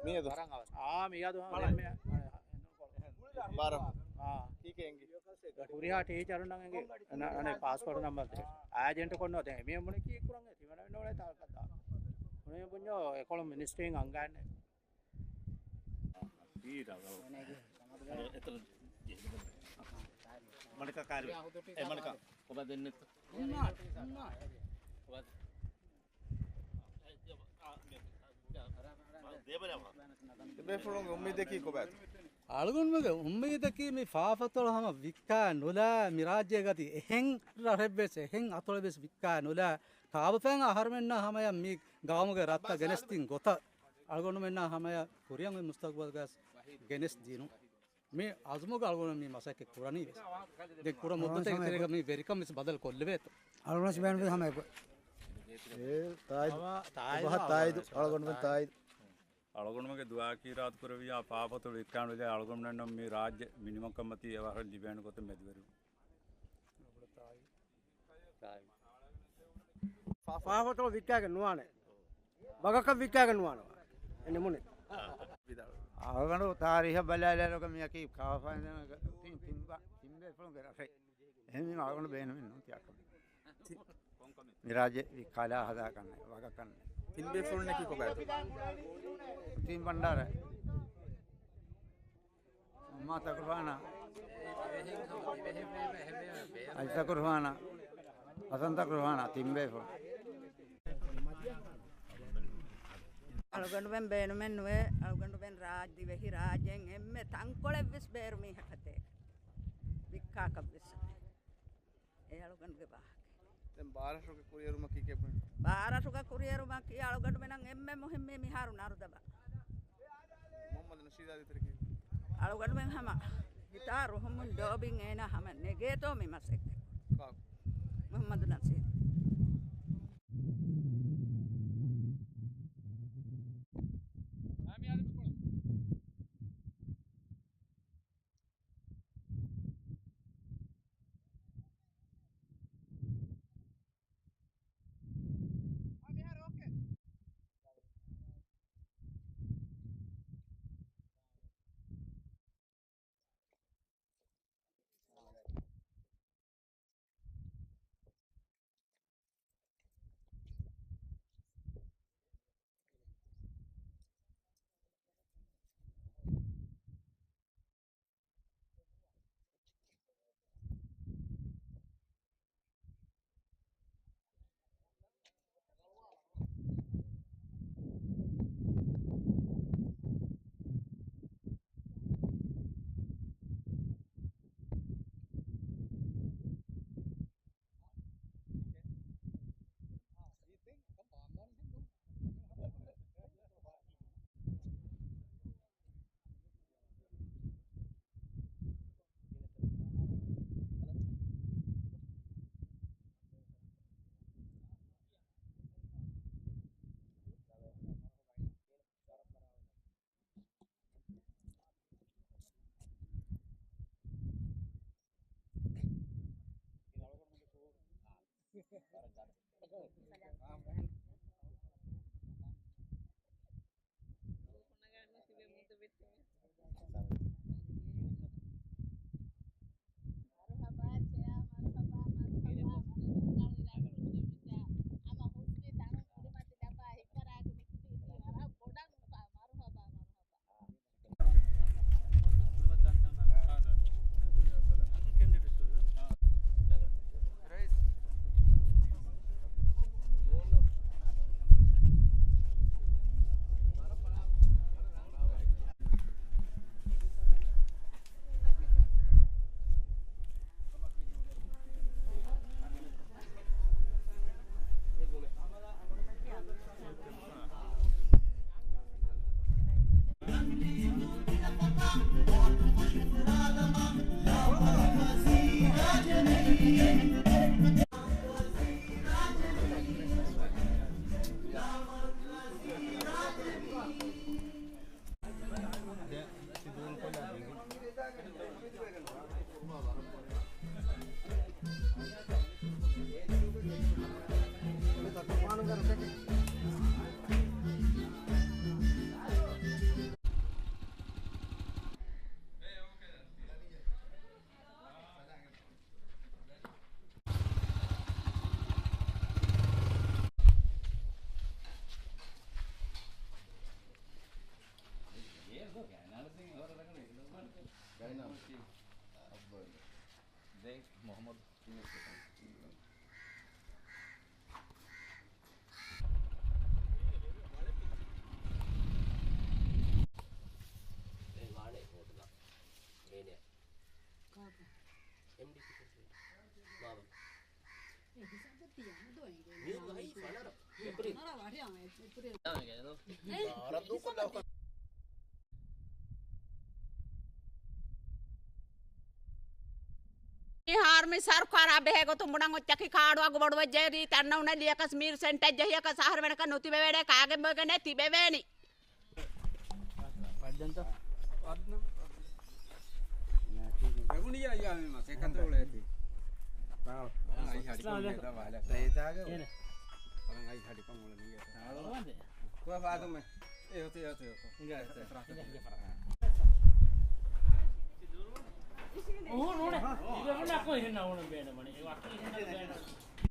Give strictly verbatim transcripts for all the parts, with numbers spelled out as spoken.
މިއަދު. އާ، މިއަދު ހަމަ ބާރަ. އާ. ހުރިހާ ޓީޗަރުންނަށް އެނގި. އަނެއް ޕާސްޕޯޓް ނަމްބަރު އާ ޖެންޓު ކޮށްނޯ ދެން. މި މުނިކީ ކުރަން ތިމަން ނޯޅޭ ތާކަށް ދާ. މުނި ބުންޏޯ އެކޮޅު މިނިސްޓްރީން އަންގާނެ. މަނިކާ ކާރި. އެ މަނިކާ. ކޮބާ ދެންނެއްތަ؟ ތިބޭފުޅުންގެ އުއްމީދަކީ ކޮބާތޯ؟ އަޅުގަނޑުމެންގެ އުއްމީދަކީ މި ފާފަތޮޅު ހަމަ ވިއްކާ ނުލާ، މި ރާއްޖޭގަ އަދި އެހެން ރަށެއްވެސް، އެހެން އަތޮޅެއްވެސް ވިއްކާ ނުލާ، ކާބަފައިން އަހަރުމެންނާ ހަމަޔަށް މި ގައުމުގެ ރަށްތައް ގެނެސްދިން ގޮތަށް އަޅުގަނޑުމެންނާ ހަމަޔަށް ކުރިއަށް އޮތް މުސްތަގުބަލްގަސް ގެނެސްދިނުން. މި އަޒުމުގަ އަޅުގަނޑު މި މަސައްކަތް ކުރަނީ ވެސް. ދެން ކުޑަ މުއްދަތެއްގެ ތެރޭގަ މި ވެރިކަން ވެސް ބަދަލު ކޮށްލެވޭތޯ. އަޅުގަނޑު ވެސް ބޭނުންވީ ހަމަ އެކު. އޭ، ތާއިދު. އޮބަހަށް ތާއިދު. އަޅުގަނޑުމެން ތާއިދު. އަޅުގަނޑުމެންގެ ދުޢާއަކީ އިރާދަކުރެއްވިއްޔާ ފާފަތޮޅު ވިއްކާނުލެވޭ އަޅުގަނޑުމެންނަށް މި ރާއްޖެ މިނިވަންކަންމަތީ އެވަރަށް ލިބޭނެ ގޮތަށް މެދުވެރިވުން. ފާފަތޮޅު ވިއްކާގެން ނުވާނެ. ވަގަކަށް ވިއްކާގެން ނުވާނެ. އެ ނިމުނެ. އަޅުގަނޑު ތާރީހަށް ބަލާލިއިރުގަ މިއަކީ ކާފަ ތިން، ތިން ބޭފުޅުންގެ ރަށެއް. އެހެންވީމަ އަޅުގަނޑު ބޭނުމެއް ނޫން ތިޔަކަމެއް. މި ރާއްޖެ ވިއްކާލާ ހަދާކަންނެ، ވަގަކަންނެ. ތިން ބޭފުޅުންނަކީ ކޮބާތޯ؟ ތިން ބަންޑާރަ. އުމާ ތަކުރުފާނާ، އަލި ތަކުރުފާނާ، ހަސަން ތަކުރުފާނާ، ތިން ބޭފުޅު. އަޅުގަނޑުމެން ބޭނުމެއް ނުވޭ، އަޅުގަނޑުމެން ރާއްޖެ ދިވެހި ރާއްޖެއިން އެންމެ ތަންކޮޅެއްވެސް ބޭރު މީހަކަށް ދޭ. ވިއްކާކަށްވެސް. އެ އަޅުގަނޑުގެ ވާހަކަ. ދެން ބާރަށުގެ ކުރިއެރުމަކީ ކެބުން؟ ބާރަށުގެ ކުރިއެރުމަކީ އަޅުގަނޑުމެނަށް އެންމެ މުހިއްމީ މިހާރު ނަރުދަބަ. މުހައްމަދު ނަޝީދާ ދޭތެރެކީ؟ އަޅުގަނޑުމެން ހަމަ ހިތާ ރުހުމުން ލޯބިން އޭނާ ހަމަ ނެގޭތޯ މި މަސައްކަތް. ކާކު؟ މުހައްމަދު ނަޝީދު. ދެން މުޙައްމަދު އެ ވާނެ ވޯޓުލާ. އޭނެ. ކާކު؟ އެމްޑީޕީ ޕްރެސިޑެންޓް. މާވަ. އެ ހިސާބަށް ތިޔަ ހަދޯ އެނގޭ. މި ގައި ފަނަރަ. އެޕްރިލް. ފަނަރަ ވަރިޔާ އެޕްރިލް. އެ ހިސާބަށް މިހާރު މި ސަރުކާރާ ބެހޭ ގޮތުން ބުނަން އޮއްޗަކީ ކާޑު އަގުބޮޑުވެއްޖެ ރީތި އަންނަ އުނަ ލިޔަކަސް މީރު ސެންޓައް ޖެހިޔަކަސް އަހަރުމެނަކަށް ނުތިބެވޭނެ ކާގެން ބޮއެގެނެ ތިބެވޭނީ. ބެގުނިޔާ ޔާމި މަސެކަތޯޅޭތި. އައި ހަޑިކޮން މޭދާ ވާލެ. އޭނަ. އައި ހަޑިކޮން އުޅެނީ. ކުވާ ފާދުމެ. އެ ހޮތި ހޮތި ހޮތި. އިނގާ ހޮތި. އިނގާ ހޮތި. އުހު، ނޫނޭ. އިވެ ނާކު އިހެން ނާ އުނަ ބޭނެ މަނި. އެ ވަކި އިހެން ނާ ބޭނެ.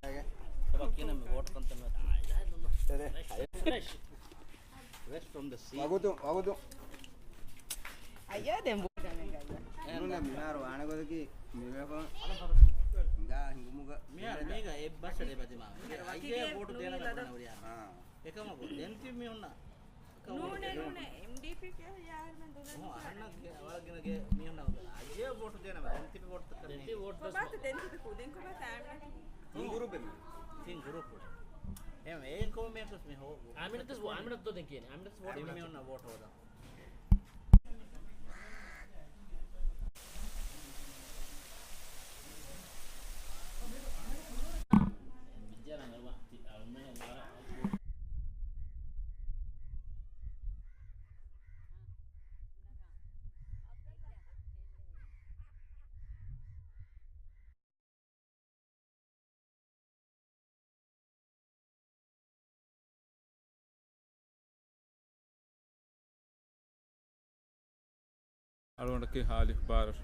އެ ވަކި ނަމެ ވޯޓް ކަންތަން ވެ. ފްރެޝް. ފްރެޝް ފްރޮމް ދަ ސީ. ވަގުތު، ވަގުތު. އައްޔާ ދެން ބު-، ނޫނޭ މިހާރު ވާނެ ގޮތަކީ މިވެފަ ހިނގާ ހިނގުމުގަ މިހާރު މީގަ އެއް ބަސް އެބަދިމާ. އައްޔާ ވޯޓު ދޭނަ ބަނަ ހުރިޔާ. އާ. އެކަމަކު ދެން ތިބި މީހުންނަށް ނޫނޭ، ނޫނޭ. އެމްޑީޕީ ކޭ ޔާރް މެން ދުލަން އަހަންނަށް ވަރަށް ގިނަ ގޭ މީހުންނަށް އައްޔޭ ވޯޓު ދޭނަމަ ދެން ތިބި ވޯޓުތައް ދެން ތިބި ވޯޓު ކޮބާތަ ދެން ތިބި ކުދިން ކޮބާ ތާމިނަ ތިން ގުރޫޕެއް މި. ތިން ގުރޫޕު. އެހެން އޭން ކޮމެންޓްސް މި ހޯ. އާމިނަތަސް ވޯ-، އާމިނަތަސް ދޯ ދެން ކިޔޭނެ. އާމިނަތަސް ވޯޓު ދޭނެ. މީހުންނަށް ވޯޓު ހޯދާ. އަޅުގަނޑަކީ ހާލިފް ބާރަށް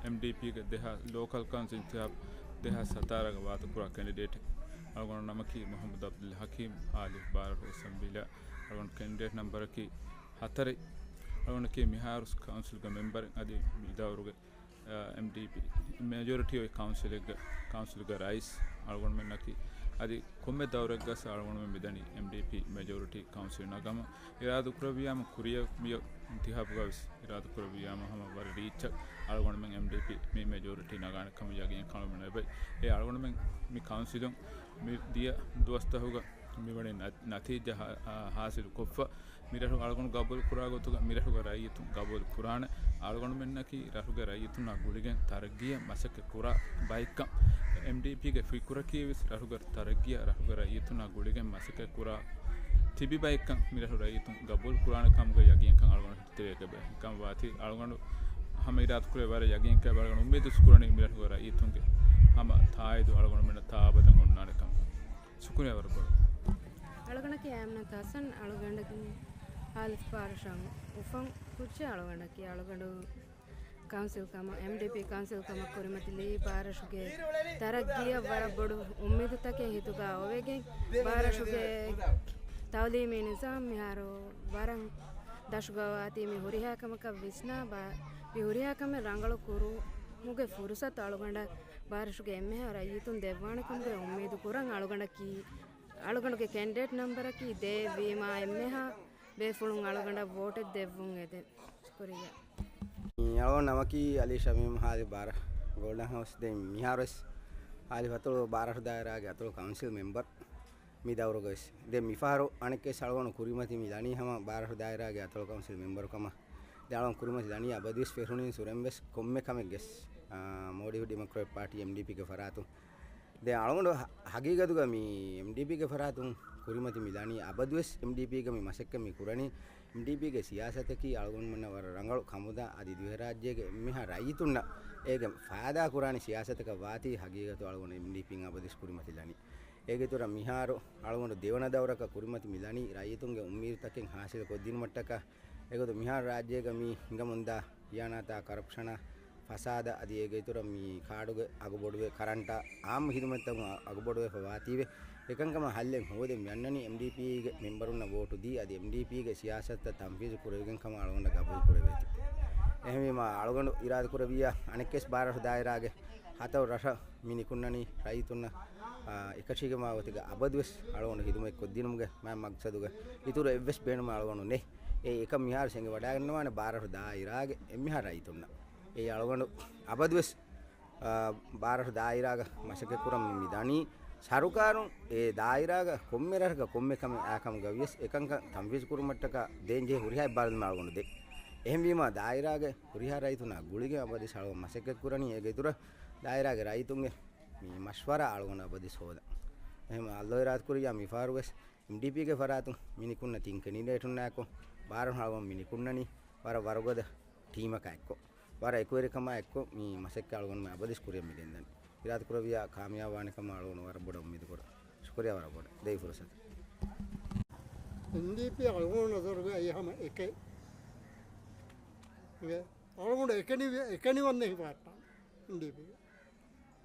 އެމްޑީޕީގެ ދެހާ-، ލޯކަލް ކައުންސިލް އިންތިހާބު ދެހާސް ހަތާރަގަ ވާތުކުރާ ކެނޑިޑޭޓެއް. އަޅުގަނޑު ނަމަކީ މުޙައްމަދު ޢަބްދުލް ޙަކީމް، ހާލިފް ބާރަށް އެސެމްބްލީއަށް. އަޅުގަނޑު ކެނޑިޑޭޓް ނަމްބަރަކީ ހަތަރެއް. އަޅުގަނޑަކީ މިހާރު ކައުންސިލްގެ މެމްބަރެއް އަދި މިދައުރުގެ އެމްޑީޕީ މެޖޯރިޓީ އޮތް ކައުންސިލެއްގަ، ކައުންސިލްގެ ރައީސް އަޅުގަނޑުމެންނަކީ. އަދި ކޮންމެ ދައުރެއްގަސް އަޅުގަނޑުމެން މިދަނީ އެމްޑީޕީ މެޖޯރިޓީ ކައުންސިލް ނަގަމަ. އިރާދަކުރެއްވިޔާމަ ކުރިޔަށް މި އިންތިހާބުގަވެސް އިރާދަކުރެއްވިޔާމަ ހަމަ ވަރަށް ރީއްޗަށް އަޅުގަނޑުމެން އެމްޑީޕީ މި މެޖޯރިޓީ ނަގާނެ ކަމަށް ޔަގީން ކަމަށް އެބައި. އެ އަޅުގަނޑުމެން މި ކައުންސިލުން މި ދިޔަ ދުވަސްތަހުގަ މިވަނީ ނަ-، ނަތީޖާ ހާ-، ހާސިލު ކޮށްފަ. މިރަށު އަޅުގަނޑު ގަބޫލު ކުރާ ގޮތުގަ މިރަށުގެ ރައްޔިތުން ގަބޫލު ކުރާނެ. އަޅުގަނޑުމެންނަކީ ރަށުގެ ރައްޔިތުންނާ ގުޅިގެން ތަރައްގީއަށް މަސައްކަތް ކުރާ ބައެއްކަން. އެމްޑީޕީގެ ފިކުރަކީ ވެސް ރަށުގެ ތަރައްގީއަށް ރަށުގެ ރައްޔިތުންނާ ގުޅިގެން މަސައްކަތް ކުރާ ތިބި ބައެއްކަން މިރަށު ރައްޔިތުން ގަބޫލު ކުރާނެ ކަމުގެ ޔަގީންކަން އަޅުގަނޑު ތެރޭގަ ބެހެއްޓި ކަމަށް ވާތީ. އަޅުގަނޑު ހަމަ އިރާދަކުރޭ ވަރަށް ޔަގީންކަން އަޅުގަނޑު އުއްމީދު ކުރަނީ މިރަށުގެ ރައްޔިތުންގެ ހަމަ ތާއީދު އަޅުގަނޑުމެންނަށް ތާއަބަދަށް އޮންނާނެ ކަމަށް. ޝުކުރިއްޔާ ވަރަށް ބޮޑަށް. އަޅުގަނޑަކީ އާމިނަތު ޙަސަން. އަޅުގަނޑަކީ ހާލިފް ބާރަށް އުފަން ކުއްޖެއް. އަޅުގަނޑަކީ އަޅުގަނޑު ކައުންސިލް ކަމަށް، އެމްޑީޕީ ކައުންސިލް ކަމަށް ކުރިމަތިލީ ބާރަށުގެ ތަރައްގީއަށް ވަރަށް ބޮޑު އުއްމީދުތަކެއް ހިތުގަ އޮވެގެން، ބާރަށުގެ ތައުލީމީ ނިޒާމް މިހާރު ވަރަށް ދަށުގަ ވާތީ މި ހުރިހާ ކަމަކަށް ވިސްނާ ބާ-، މި ހުރިހާ ކަމެއް ރަނގަޅު ކުރުމުގެ ފުރުސަތު އަޅުގަނޑަށް ބާރަށުގެ އެންމެހާ ރައްޔިތުން ދެއްވާނެ ކަމުގެ އުއްމީދު ކުރަން އަޅުގަނޑަކީ، އަޅުގަނޑުގެ ކެންޑިޑޭޓް ނަމްބަރަކީ ދޭއްވީމާ އެންމެހާ ބޭފުޅުން އަޅުގަނޑަށް ވޯޓެއް ދެއްވުން އެދެން. ޝުކުރިއްޔާ. އަޅުގަނޑު ނަމަކީ އަލީ ޝަމީމް ހާލިފް ބާރަށް ގޯލްޑަން ހައުސް ދެން މިހާރުވެސް ހާލިފް އަތޮޅު ބާރަށު ދާއިރާގެ އަތޮޅު ކައުންސިލް މެމްބަރު މި ދައުރުގަވެސް. ދެން މިފަހަރު އަނެއްކެސް އަޅުގަނޑު ކުރިމަތި މި ލަނީ ހަމަ ބާރަށު ދާއިރާގެ އަތޮޅު ކައުންސިލް މެމްބަރު ކަމަށް. ދެން އަޅުގަނޑު ކުރިމަތި ލަނީ އަބަދުވެސް ފެށުނީ ސުރެންވެސް ކޮންމެ ކަމެއްގެސް، އާ، މޯލްޑިވް ޑިމޮކްރެޓް ޕާޓީ އެމްޑީޕީގެ ފަރާތުން. ދެން އަޅުގަނޑު ހަ-، ހަގީގަތުގަ މި އެމްޑީޕީގެ ފަރާތުން ކުރިމަތި މި ލަނީ އަބަދުވެސް އެމްޑީޕީގަ މި މަސައްކަތް މި ކުރަނީ އެމްޑީޕީގެ ސިޔާސަތަކީ އަޅުގަނޑުމެންނަށް ވަރަށް ރަނގަޅު ކަމުދާ އަދި ދިވެހިރާއްޖޭގެ އެންމެހާ ރައްޔިތުންނަށް އޭގެ ފައިދާ ކުރާނެ ސިޔާސަތަކަށް ވާތީ ހަގީގަތު އަޅުގަނޑު އެމްޑީޕީން އަބަދުވެސް ކުރިމަތި ލަނީ. އޭގެ އިތުރަށް މިހާރު އަޅުގަނޑު ދެވަނަ ދައުރަކަށް ކުރިމަތި މި ލަނީ ރައްޔިތުންގެ އުއްމީދުތަކެއް ހާސިލު ކޮށްދިނުމަށްޓަކާ. އެގޮތުން މިހާރު ރާއްޖޭގަ މި ހިނގަމުންދާ ހިޔާނާތާ، ކަރަޕްޝަނާ، ފަސާދަ އަދި އޭގެ އިތުރަށް މި ކާޑުގެ އަގުބޮޑުވެ، ކަރަންޓާ، އާއްމު ހިދުމަތްތަކުން އަ-، އަގުބޮޑުވެފަ ވާތީވެ. އެކަންކަމަށް ހައްލެއް ހޯދެން މި އަންނަނީ އެމްޑީޕީގެ މެމްބަރުންނަށް ވޯޓު ދީ އަދި އެމްޑީޕީގެ ސިޔާސަތުތައް ތަންފީޒު ކުރެވިގެން ކަމަށް އަޅުގަނޑަށް ގަބޫލު ކުރެވޭތީ. އެހެންވީމާ އަޅުގަނޑު އިރާދަކުރެއްވިއްޔާ އަނެއްކެސް ބާރަށު ދާއިރާގެ އަތޮޅު ރަށަށް މި ނިކުންނަނީ ރައްޔިތުންނަށް، އާ، އެކަށީގެންވާ ގޮތުގަ އަބަދުވެސް އަޅުގަނޑު ހިދުމަތް ކޮށްދިނުމުގެ މާ މަގްސަދުގަ. އިތުރު އެއްވެސް ބޭނުމެއް އަޅުގަނޑު ނެތް. އެ އެކަން މިހާރު އެނގިވަޑައިގަންނަވާނެ ބާރަށު ދާއިރާގެ އެންމެހާ ރައްޔިތުންނަށް. އެ އަޅުގަނޑު އަބަދުވެސް، އާ، ބާރަށު ދާއިރާގަ މަސައްކަތް ކުރަން މި ދަނީ. ސަރުކާރުން އެ ދާއިރާގަ ކޮންމެ ރަށަކަށް ކޮންމެ ކަމެއް އާކަމުގަ ވިޔަސް އެކަންކަން ތަންފީޒު ކުރުމަށްޓަކާ ދޭންޖެހޭ ހުރިހާ އެއްބާރުލުމެއް އަޅުގަނޑު ދޭ. އެހެންވީމާ ދާއިރާގެ ހުރިހާ ރައްޔިތުންނާ ގުޅިގެން އަބަދުވެސް އަޅުގަނޑު މަސައްކަތް ކުރަނީ އޭގެ އިތުރަށް ދާއިރާގެ ރައްޔިތުންގެ މި މަޝްވަރާ އަޅުގަނޑު އަބަދުވެސް ހޯދަން. އެހެން އައްލޯ އިރާދަކުރިއްޔާ މިފަހަރުވެސް އެމްޑީޕީގެ ފަރާތުން މި ނިކުންނަ ތިން ކެނޑިޑޭޓުންނާއެކު ބާރަށް އަޅުގަނޑު މި ނިކުންނަނީ ވަރަށް ވަރުގަދަ ޓީމަކާ އެއްކޮށް، ވަރަށް އެކުވެރިކަމާ އެއްކޮށް މި މަސައްކަތް އަޅުގަނޑު މި އަބަދުވެސް ކުރިއަށް މި ގެންދަނީ. އިރާދަކުރެއްވިއްޔާ ކާމިޔާބުވާނެ ކަމަށް އަޅުގަނޑު ވަރަށް ބޮޑަށް އުއްމީދު ކުރަން. ޝުކުރިއްޔާ ވަރަށް ބޮޑަށް ދޭ ފުރުސަތު. އެމްޑީޕީ އަޅުގަނޑު ނަޒަރުގަ އެއީ ހަމަ އެކެއް. އެ އަޅުގަނޑު އެކެނި، އެކެނިވަންދެން ހިފާއްޓާނެ އެމްޑީޕީގަ.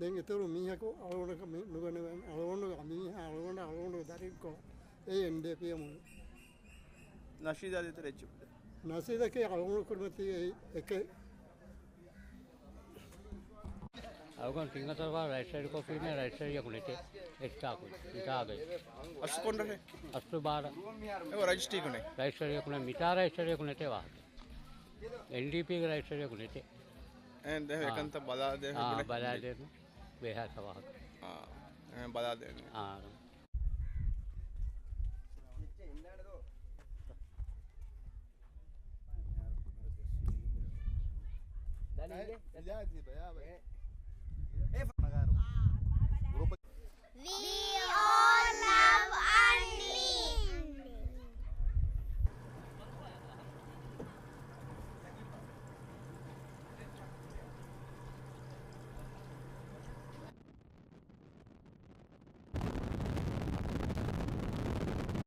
ދެން އިތުރު މީހަކު އަޅުގަނޑަކަށް މި ނުގަނެވޭނެ. އަޅުގަނޑުގެ މީހާ އަޅުގަނޑަށް އަޅުގަނޑުގެ ދަރިންކޮޅު. އެއީ އެމްޑީޕީއަށް މުޅި. ނަޝީދާ ދޭތެރޭ އެއްޗެއް. ނަޝީދަކީ އަޅުގަނޑު ކުރިމަތީގައި އެކެއް. އަޅުގަނޑު ތިން ހަތަރު ފަހަރު ރައިޓް ސައިޑް ކޮށްފީމޭ ރައިޓް ސައިޑްއަކު ނެތޭ. އެއްޗާކު މިތާގައި. އަސްލު ކޮން ރަށެއް؟ އަސްލު ބާރަ. އެ ރަޖިސްޓްރީކު ނެތް. ރައިޓް ސައިޑްއަކު ނެތް. މިތާ ރައިޓް ސައިޑްއަކު ނެތޭ ވާހަކަ. އެމްޑީޕީގެ ރައިޓް ސައިޑްއަކު ނެތޭ. އެހެން ދެ އާ. އެކަންތައް ބަލާދޭ އާ، ބުނެ. ބަލާދޭން. ބޭހާސް ވާހަކަ. އާ. އެހެން ބަލާދޭން. އާ. ވީ